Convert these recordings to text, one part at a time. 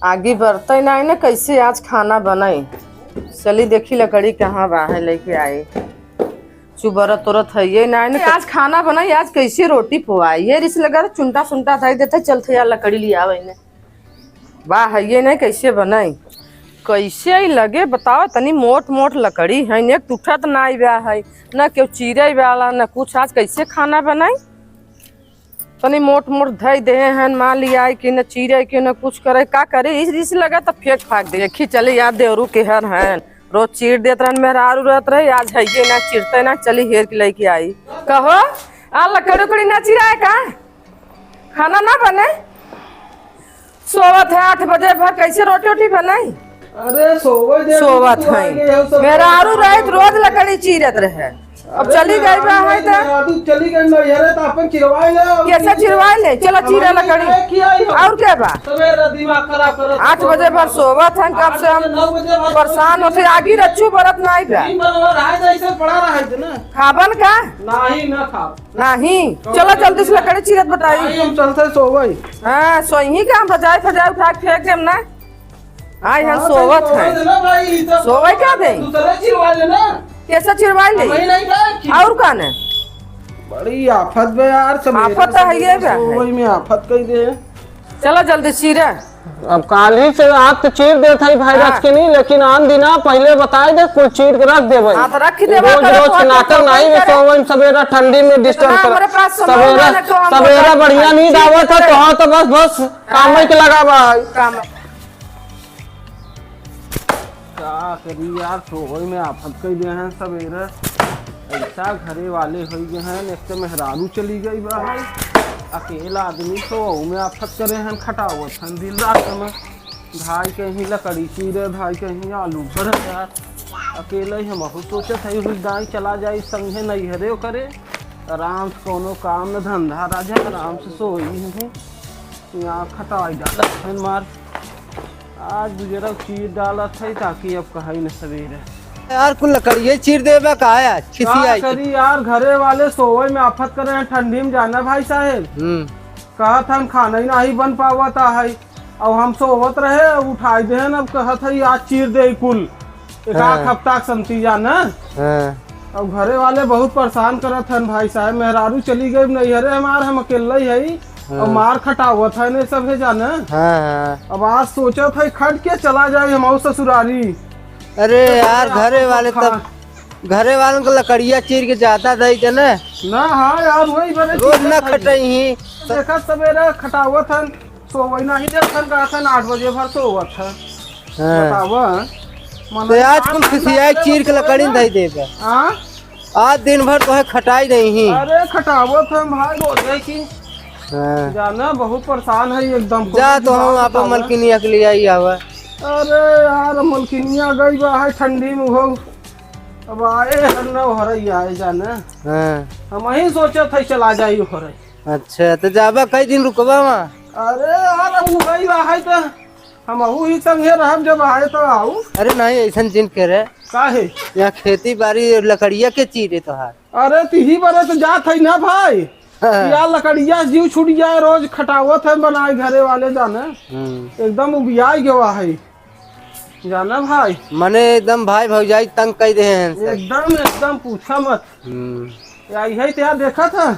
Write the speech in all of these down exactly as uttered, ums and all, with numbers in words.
आगी बरतै नाहीं न, कैसे आज खाना बनाई? चली देखी लकड़ी कहाँ बा है, लेके आई। चुबरत उरत है ये नाहीं न, आज खाना बनाई, आज कैसे रोटी पोआई? ये रिस लगा चुनटा सुनटा धई देते, चलते यार लकड़ी लियावे ने। बा है ये नाहीं, कैसे बनाई? कैसे ही लगे बताओ, तनी मोट मोट लकड़ी है, एक टूटत नाहीं बा है, न केहू चीरे वाला, न कुछ। आज कैसे खाना बनाई? तनी मोट मोट धई देहे हैं, मान लिया है कि न चीरे के, न कुछ करे, का करे? इस रिस लगा तो फेंक फाक दे। देखी चली यार, देवरू के हर हैं, रोज चीर देत रहन, मेहरारू रहत रहे, आज है ये ना चिरते ना, चली हेर के लेके आई। कहो, आ लकड़ी उकड़ी ना चिराए का? खाना ना बने? सोवत है आठ बजे भर, कैसे रोटी ओटी बनाई? अरे सोवत है, सोवत है। मेहरारू रहे तो रोज लकड़ी चीरत रहे, अब चली गई बा है तो। मेहरारू चली गई नैहरे तो अपन चिरवाई ले। कैसे चिरवाई ले? चलो चीरा लकड़ी। और क्या बा? सवेरे दिमाग खराब करत। आठ बजे भर सोवत है, कब से हम परेशान होते, आगी रच्छू बरत नाहीं बा। दिन भर रहा है तो ऐसे पड़ा रहा है ना। खाबन का? नाहीं ना खाब। नाहीं, चलो जल्दी से लकड़ी चीरत बताई। नाहीं, हम चलते सोवई। हाँ, सोइही का हम बजाय फजाय उठा के फेंक देम ना। आई हम हाँ, सोवत तो हैं। सोवत है ना भाई, ई सब सोवई का दे? दूसरे चिरवा ले ना। कैसे चिरवाई ले? हम ही नहीं खाए कि और का ने? बड़ी आफत बे यार, सब आफत तो है ये बे। सोवई में आफत कई दे। चलो जल्दी चीरा। अब काल्हि से आप तो चीर देत हई भाई हाँ। रच के नहीं, लेकिन आन दिना पहिले बताई दे, कुल चीर के रख देबे। हाँ, तो रख देबे, रोज तो रोज के नाटक नहीं, सोवई में सवेरा ठंडी में disturb ना, कर। हमरे पास समय सवेरा, ना, तो हम सवेरा बढ़िया नींद आवत है, तो हाँ, तो बस, बस, काम में के लगा बा। काम। का करी यार, सोवई में आफत कई दे हैं सवेरे। ऐसा घरे वाले होई गए हैं, एक तो मेहरारू चली गई बा है, अकेला आदमी सोवई में आफत करे हैं, खटावत हैं दिन रात में। भाई कहीं लकड़ी चीरे, भाई कहीं आलू भरे यार। अकेले ही हम बहुत सोचत है, उस दाई चला जाई संगे नैहरे करे, आराम से कोनो काम न धंधा राजा, आराम से सोई हैं। यहाँ खटाई डालत हैं मार। आज गुजरब चीर डालत है, ताकि अब कहाई न सवेरे। यार, कुल लकड़िए चीर देबा का है आज? का खिसियाई के। करी यार, घरे वाले सोवई में आफत करे हैं ठंडी में, जाना भाई साहेब। हम्म। कहत हन खाना ही नहीं बन पावत है, और हम सोवत रहे, उठाई देहन, अब कहत है आज चीर दे कुल। एक आध हाँ। हफ्ता के संती जाना। हाँ। अब घरे वाले बहुत परेशान करत हन भाई साहेब, मेहरारू चली गई नैहरे हमार, हम अकेले ही हई। हाँ। अब मार खटावत है ने सब है जाने। हाँ, हाँ। अब आज सोचत है खट के चला जाए हम ससुरारी। अरे तो यार, घरे वाले खा- तब, घरे वालन के लकड़िया चीर के जाता दई के ना। ना, हाँ यार, वही बने रोज चीज ना है। खटई ही। देखा सवेरे खटावत हन, सोवई नहीं देत हन, कहत हन आठ बजे भर सोवत है। हाँ। बतावा। तो आज कुल खिसियाई चीर के लकड़ी दई देबे। हाँ? आज दिन भर तोहे खटाई नहीं ही। अरे खटावत हम भाई रोजे की। हाँ। जाना बहुत परेशान है एकदम। जा तो हम आपन मलकिनिया के लिए आई आवा। अरे यार मलकिनिया गई बा है ठंडी में हो। अब आए हर न हरई आए जाना। हाँ। हम यही सोचत है चला जाई हरई। अच्छा तो जाबा कई दिन रुकबा वहाँ? अरे यार अब उ गई बा है तो हमहू ही संगे रहब, जब आए तो आऊ। अरे नहीं, ऐसन जिन करे। काहे? यहाँ खेती बाड़ी लकड़िया के चीरे तोहार। अरे तिही बरे तो जात है ना भाई। हाँ। यार लकड़िया जीव छूट जाए, रोज खटावत है बनाए घरे वाले जाने। हम्म। एकदम उबियाई गवा है। जाना भाई। मने एकदम भाई भौजाई तंग कई दे हैं सब। एकदम, एकदम पूछा मत। हम्म। या यही तो यार देखा था।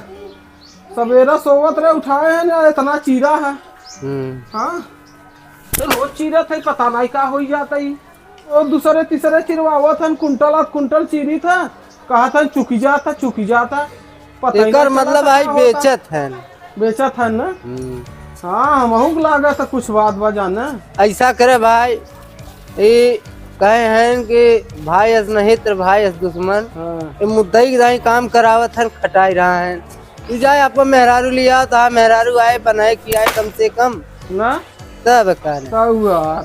सवेरा सोवत रहे, उठाए हैं ना, इतना चीरा है। हम्म। हाँ? तो रोज चीरत है, पता नहीं का होई जाता ही। और दूसरे तीसरे चिरवावत हन, कुंटल आध कुंटल चीरी था, कहा था चुकी जाता, चुकी जाता। पता ही एकर नहीं चला मतलब था आई का होता। बेचत हन। बेचत हन ना? हम्म। हाँ, हमहू के लागत है कुछ बात बा जाना। ऐसा करे भाई, ई कहे हैं कि भाई अस नहीं तो भाई अस दुश्मन। हाँ। ई मुद्दई के दाई काम करावत हन, खटाई रहा है। तू जाए अपन मेहरारू लिया, तो हाँ, मेहरारू आए, बनाए, खियाए कम से कम। ना? तब का ना? तब हुआ।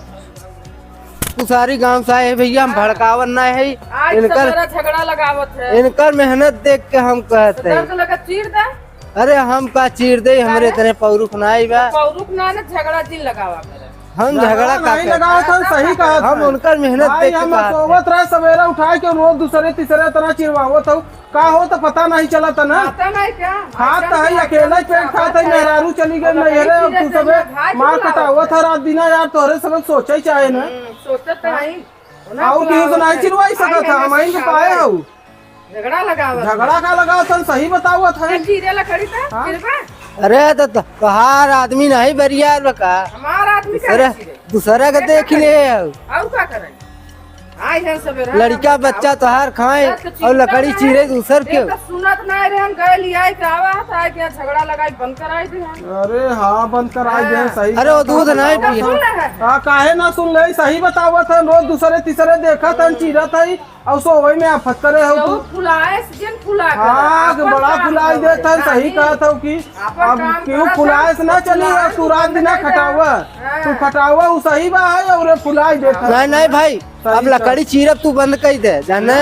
तू सारी गांव से आए हैं भैया, हम भड़कावन ना है। आज इनकर, सवेरा झगड़ा लगावत है। इनकर मेहनत देख के हम कहत तो है। दर्द लगा चीर दे। अरे हम का चीर दे, हमरे काहे? तरह पौरुख ना आई बा। पौरुख ना, ना झगड़ा जिन लगावा करे। हम झगड़ा झगड़ा का नहीं कर-, लगावत हन, सही कहत हम हन। उनकर मेहनत भाई, देख के हम कहत हन। सोवत रहे सवेरे उठाए के रोज दूसरे तीसरे तरह चिरवावत हऊ। का हो तो पता नहीं चलत ना। खाता नहीं क्या? खात भाई, है, क्या अकेला ही पेट खात है, है? मेहरारू चली गई अब नैहरे, अब तू सबे मार कटावत है रात दिना यार, तोहरे सबे सोचे चाहे ना। हम्म, सोचत है। आऊ केहू से नहीं चिरवाई सकत है, हम आइन के पाए हऊ। झगड़ा लगावत है। झगड़ा का लगावत है, सही बतावत है। चीरे लकड़ी था, हाँ? चिरवा। अरे तो, तो, तोहार आदमी नहीं बरियार बा का? हमार आदमी का दूसरा, चिरे? दूसरा के देख ले हऊ। आऊ का करें? आई है सवेरे लड़का बच्चा तोहार खाए और लकड़ी चीरे दूसर के। तो सुनत नहीं रहे, हम गए लियाई के आवा था, आए के झगड़ा लगाई बंद कराई दे हम। अरे हाँ, बंद कराई दे, हाँ। सही अरे वो दूध नहीं पिए। सुन रहे हैं। हाँ, काहे ना सुन ले, सही बतावत है, रोज दूसरे तीसरे देखत है, चीरत है और सोवई में आफत करे हो तू। फुलाए से जिन फुला के हाँ, रख। बड़ा फुलाई देत है, सही कहत हो कि अब केहू फुलाए से ना चली, तू रात दिना खटावा। हाँ। तू खटावा, उ सही बा है और फुलाई देत है। नहीं, नहीं भाई, अब लकड़ी चीरब तू बंद कर दे, जाने?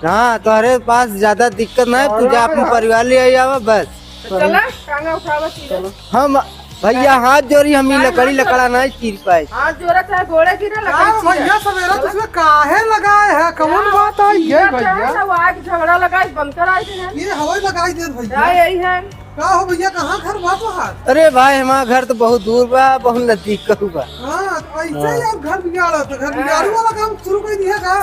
हाँ, तोहरे पास ज्यादा दिक्कत ना है, तू जा अपन परिवार ले आई आवा, बस। तो चला, टांगा उठावा, चीरा। हम, भैया, हाथ जोड़ी, हम ई लकड़ी लकड़ा ना चीर पाए। हाथ जोड़ा चाहे गोड़े गिरा, लकड़ी चीरा। भैया, सवेरा तुझे काहे लगाए है? कौन बात आई है, भैया? सब आज झगड़ा लगाई, बंद कराई दे हैं। ये हवाई लगाई दे, भैया। क्या यही है? का हो भैया, कहाँ घर बा तोहार? अरे भाई, हमारा घर तो बहुत दूर बा, बहुत नजदीक कहू बा। हाँ, तो ऐसे ही आप घर बिगाड़त, घर बिगाड़ू वाला काम शुरू कर दिया का?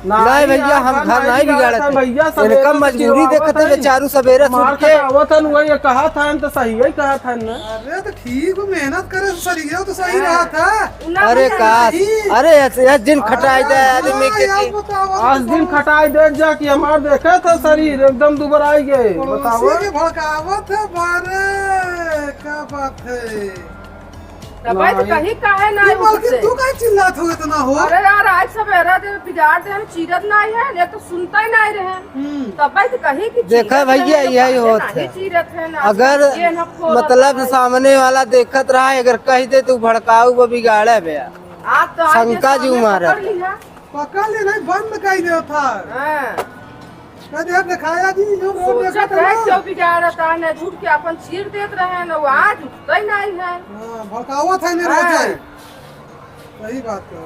नहीं भैया, हम घर नहीं बिगाड़त है। भैया, इनका मजबूरी देखत है, बेचारू सवेरे से उठ के आवत हन, वही कहा था, हम तो सही ही कहा था ना। अरे तो ठीक, मेहनत करे से शरीर तो सही रहा था। अरे का, अरे ऐसे, ऐसे दिन खटाई दे आदमी के। आज दिन खटाई दे जा कि हमार देखे था शरीर एकदम दुबराई गए। बताओ। के भड़कावत है बारे, का बात है? तब भाई तो कहीं काहे ना ये उठते? तू काहे चिल्लात हो इतना हो? अरे यार, आज सवेरा दे बिगाड़ दे, हम चीरत नहीं है, ये तो सुनता ही नहीं रहे। हम्म। तब भाई तो कहीं की देखा चीरत भैया, नहीं है, यही काहे होत नहीं है। चीरत है ना, अगर ये ना खोलत मतलब है। सामने वाला देखत रहा, अगर कह दे तो भड़काऊ वो बिगाड़े बे। आप तो आज शंका जी मारा। पकड़ लिया। पकड़ ले, नहीं बंद कर दे था। हाँ। कह दे, दिखाया जी, जो रोज सोचत देखत रहे, रहो। क्यों बिगाड़त है, न झूठ के अपन चीर देत रहे, न वो आज उठते ही नहीं है। हाँ, भड़कावत है, ने हाँ। रोज है। सही बात है।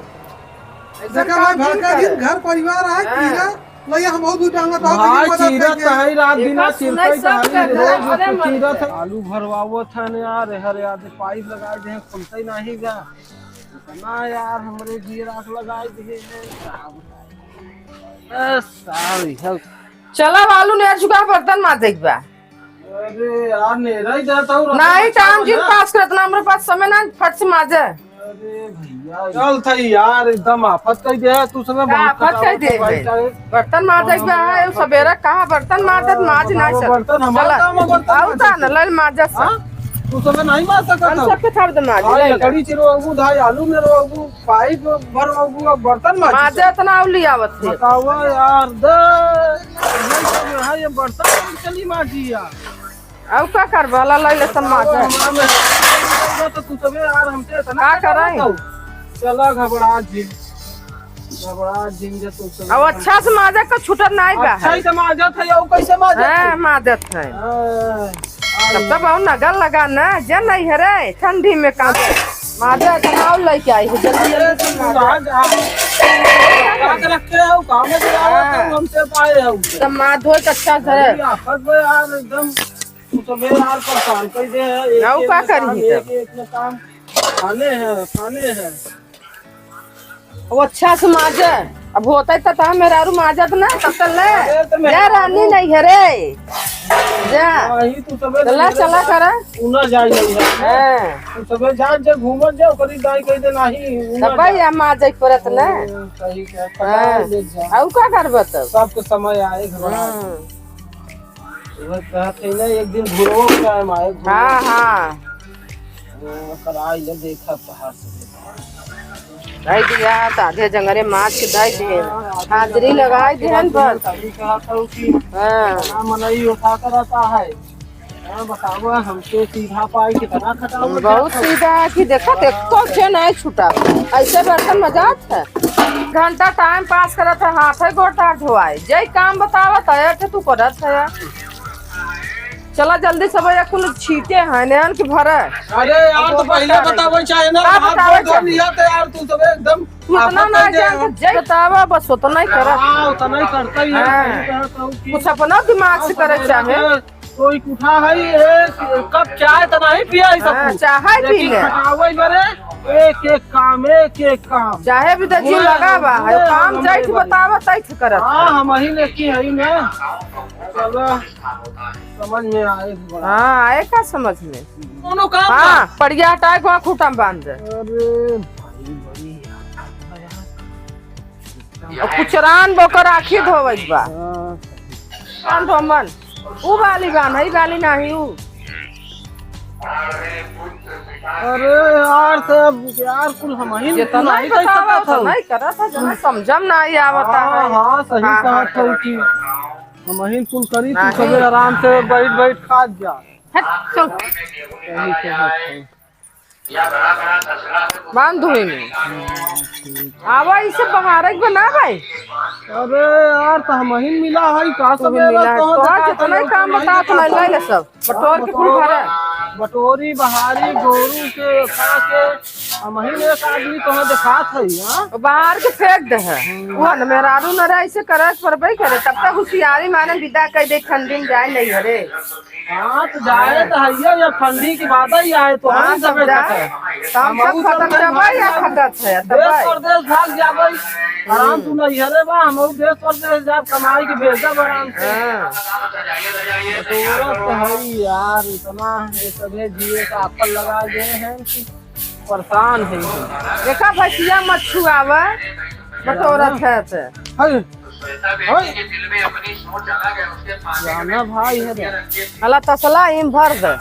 ऐसा देखा भाई, काम नहीं भड़का करे। दिन घर परिवार है, हाँ। कीड़ा, भैया हम बहुत दूर जाऊंगा, तो आप भाई, मदद चीरत करिए। है, रात दिन देखा, चिरते सुनाई सब ही करते हैं, रोज अरे मर चीरत है। गए। आलू भरवावत है ने यार, हर यार पाइप लगा दे, खुलते ही नहीं जा। इतना यार हमरे जिए राख लगाई दिए हैं, का बताई। ए, सारी हल। चला बालू ने चुका बर्तन माजे के बा। अरे यार, नेरा ही जाता हूँ, नहीं, टाइम जिन पास करत ना, हमरे पास समय ना, फट से माजे। अरे भैया, चल था यार, एकदम आफत कह दे तू समय, का बहुत आफत कह दे भाई, है? चाहे बर्तन माजे के बा, हाँ, सबेरा कहाँ बर्तन माजत, माज ना चल। बर्तन हमारा चला। काम है, बर्तन आऊ माजे ता के। ना, लल माजा सब। हाँ? तू समय नहीं मार सकत हम हो। सबके थाप दे माज, हाँ, ले ले। लकड़ी चिरवाबू, धाई आलू में रवाबू, पाइप भरवाबू, अब बर्तन माजे। माजे इतना आऊ ले आवत है। बतावा यार, दे। नहीं तो जो है, ये बर्तन चली माजी यार। अब का करबा, ला लइले सब माजा। तो तू सबे यार हमसे इतना का कराई? चला घबरा जी। घबरा जिन जे तू सब। अब अच्छा से माजा का छूटत नाई बा। अच्छा ही से माजत है, अब कैसे माजत है? हाँ, माजत है। हाँ, तब तो बहुत नगर लगा ना, जे नहीं है रे, ठंडी में काम। माजा इतना और लेके आई है, जल्दी, जल्दी से माजा। आज आ। का रख के आओ, काम में जाओ, हाँ। तुम हमसे पाए हो। तब माज धोए के अच्छा से। अरे, आफत में यार, एकदम तू सबे यार परेशान कर दे है। एक आऊ एक का में काम, करी तब? एक एक में काम। खाने हैं, खाने हैं। वो अच्छा से माजे। अब होता ही तो, तो मेहरारू माजत ना, तब तो ले। अरे तो जा मेहरारू रानी नहीं है रे। जा। नहीं, तू सबे तो ले मेहरारू चला करा। तू ना जाए नहीं है। हाँ। तू सबे जा, जा घूमत जा, ओकरी दाई कह दे नहीं, ऊ ना तब भाई जा। हम माजे परत ना। हम्म, सही कह, हाँ। पटाए ले जा। आऊ का करबा तब? सबके समय आए, घबरा। हम्म। वो कहत है ना, एक दिन घुरवो के time आए, घुरवो। हाँ, हाँ। वो कराई ले, देखा पहाड़ से। भाई दिया, तो आधे जंगरे माज के दाई दिए। हाँ, आधे हाजिरी जंगरे लगाई माज के दिहन दाई बस। दिहन, तभी कहत हूँ कि हाँ। बड़ा मनई उठाता रहता है। हाँ, बतावा, हमसे सीधा पाई कितना खटाऊ बहुत सीधा है कि देखा, देखो छे नहीं छूटा। ऐसे बर्तन मजात है। घंटा time pass करत है, हाथ है गोटा धोआए। जय काम बतावत है, तू करत है। चला जल्दी सब, ये कुल छीटे हैं, नयन के भरे। अरे यार, अब तो वो पहिले बता रहे। बतावे चाहे ना, का हाथ बतावे गोड़ धो चाहे? लिया तो यार, तू सब एकदम तू इतना आफत ना कर दे जान यार। के जय बतावा, बस उतना ही करत। हाँ, उतना ही करता ही है। हाँ। सही कहता हूँ कि कुछ अपना दिमाग से हाँ, करे समझ चाहे। रहे। कोई उठा है, ये कप चाय तो नहीं पिया है हाँ, सब। चाहे पी लेकिन ले। खटावे बरे, एक एक काम, एक एक काम। चाहे भी दर्जी पूरे लगा बा, पूरे काम हम जाइत बरे। बतावा, तैथ करत हाँ, है। हम ही लेके है ना। चलो, समझ में आए बड़ा। हाँ, आए का समझ में? कोनो काम हाँ, का? पड़िया हटाए के वहाँ खूटा में बांध दे। अरे भाई, बड़ी यार। और कुचरान बोकर आँखी धोवत बा। हाँ। कान धोमन। ऊ वाली बान, ई वाली नाही ऊ। अरे यार, सब यार, कुल हम ही जेतना नहीं कह बतावा, सकत हऊ। उतना ही करत है, जना समझम नाही आवता हाँ, है। हाँ, सही हाँ, कहत हाँ। हऊ कि हम ही कुल करी, तू नहीं। सबे आराम से बैठ बैठ खात जा। हट, चल। सही कहत हऊ। बांध धोए में। आवा, इसे बहारे के बना भाई। अरे यार, तो हम ही मिला है, का तू सब भी मिला है, तो तोहर देखा जितना ही तो काम नहीं बता, तो देखा नहीं तो। ले सब। बटोर के कुल भरा। बटोरी, बहारी, गोरू के, खा के, हम ही एक आदमी तोहर देखात है, हाँ? वो बाहर के फेंक दे है। हम्म। वो न मेहरारू न रहे, ऐसे करे, परबे करे, तब तक होशियारी माने विदा कर दे, ठंडी में जाए नहीं हरे। हाँ, तो जाए तो हइये, या ठंडी की बात ही आए, तो हाँ, हम सब सबे जा। खतम। तो हम हम सब ऊ सब खतम नहीं जबे भाग या जाबे। खतम है, तब देश भाई। परदेश भाग जाबे। आराम हम्म। तू नहीं हरे बा, हम ऊ देश परदेश जाब, कमाई के भेजब आराम से। हाँ। जरूरत तो है ही यार, इतना ये सभे जिए का आफत लगा गए हैं कि परेशान है। देखा भैंसिया मत छुआवा, बटोरत है तो। है। ओए। जाना भाई है रे। हला तसला इम भर दे।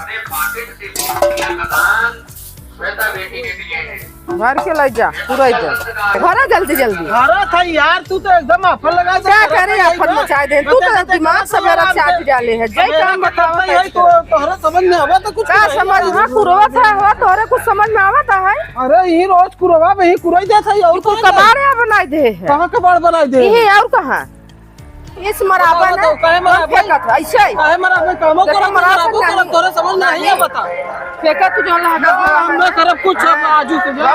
भर के ले जा, पूरा दे। भरा जल्दी जल्दी। भरा था यार, तू तो एकदम आफत लगा दे, क्या करे, आफत मचाए दे। तू तो दिमाग से मेरा चाट डाले है। जय काम बतावा तो तोहरा समझ में आवा तो कुछ का नहीं। समझ में कुरवा था, हुआ तोहरे कुछ समझ में आवता है? अरे, यही रोज कुरवा में ही कुरई देत है, और कुछ कबाड़ बनाई दे है। कहाँ कबाड़ बनाई दे? यही और कहाँ? इस मराबा बताओ ने तो, काहे मराबे? फेंकत है, ऐसे ही। काहे मराबे? कामो देखो, करब, मराबा मराबो नहीं। करब, तोरे समझ में नहीं है, बता। फेंका तू जौन लहका ना, हम ना करब कुछ, अब आजू से जा।